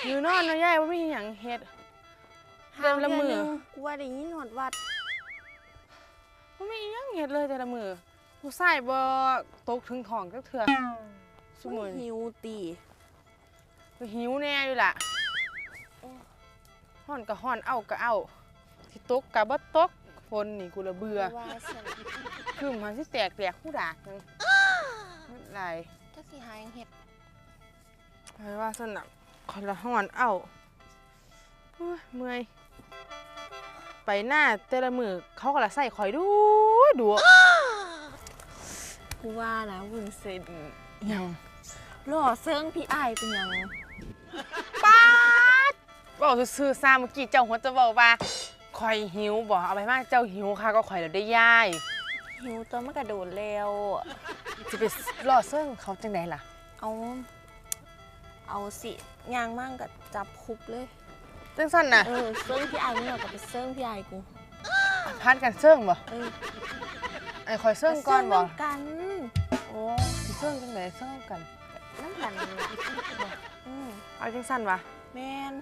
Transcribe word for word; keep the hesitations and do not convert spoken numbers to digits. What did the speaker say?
อยู่นอนเนาะยาย บ่มีหยังเฮ็ด แต่ละมื้อ หาเทื่อหนึ่งกูว่าได้ยินฮอดวัด บ่มีหยังเฮ็ดเลยแต่ละมื้อ ผู้ชายบ่ตกถึงท้องจักเทื่อซุมื้อ หิ นี้ วติ ก็หิวแน่อยู่ล่ะ ฮ้อนก็ฮ้อน เอาก็เอา สิตกก็บ่ตก ฝนนี่กูละเบื่อ ว่าซั่น ครึ้มหาสิแตกแดกฮู้ดากหยัง มันหลาย จักสิหาหยังเฮ็ด ไผว่าซั่นน่ะ ข้อยละฮ้อนเอ้า โอ้ย เมื่อย ไปนาแต่ละมื้อเขาก็ละใส่ข้อยดุดุ กูว่านะวุ้นเส้น หยัง หล่อเซิงพี่อ้ายเป็นหยัง ป๊าด เว้าซื่อๆซะ เมื่อกี้เจ้าหัวจะเว้าว่า ข้อยหิวบ่ เอาไปมาเจ้าหิวคักก็ข้อยแล้วเด้ยาย หิวตัวมันกระโดดแล้ว สิไปล่อเซิงเขาจังใดล่ะ เอา เอาสิย่างมากกับจับคุบเลย จังซั่นน่ะ เออเซิงพี่อ้ายมึงเอากับไปเซิงพี่อ้ายกู ผัดกันเซิงบ่ เออ ไอ้ข้อยเซิงก่อนบ่ เซิงำกัน โอ้ สิเซิงจังใดเซิงกัน น้ำกันนี่ล่ะอืม เอาจังซั่นวะ แมน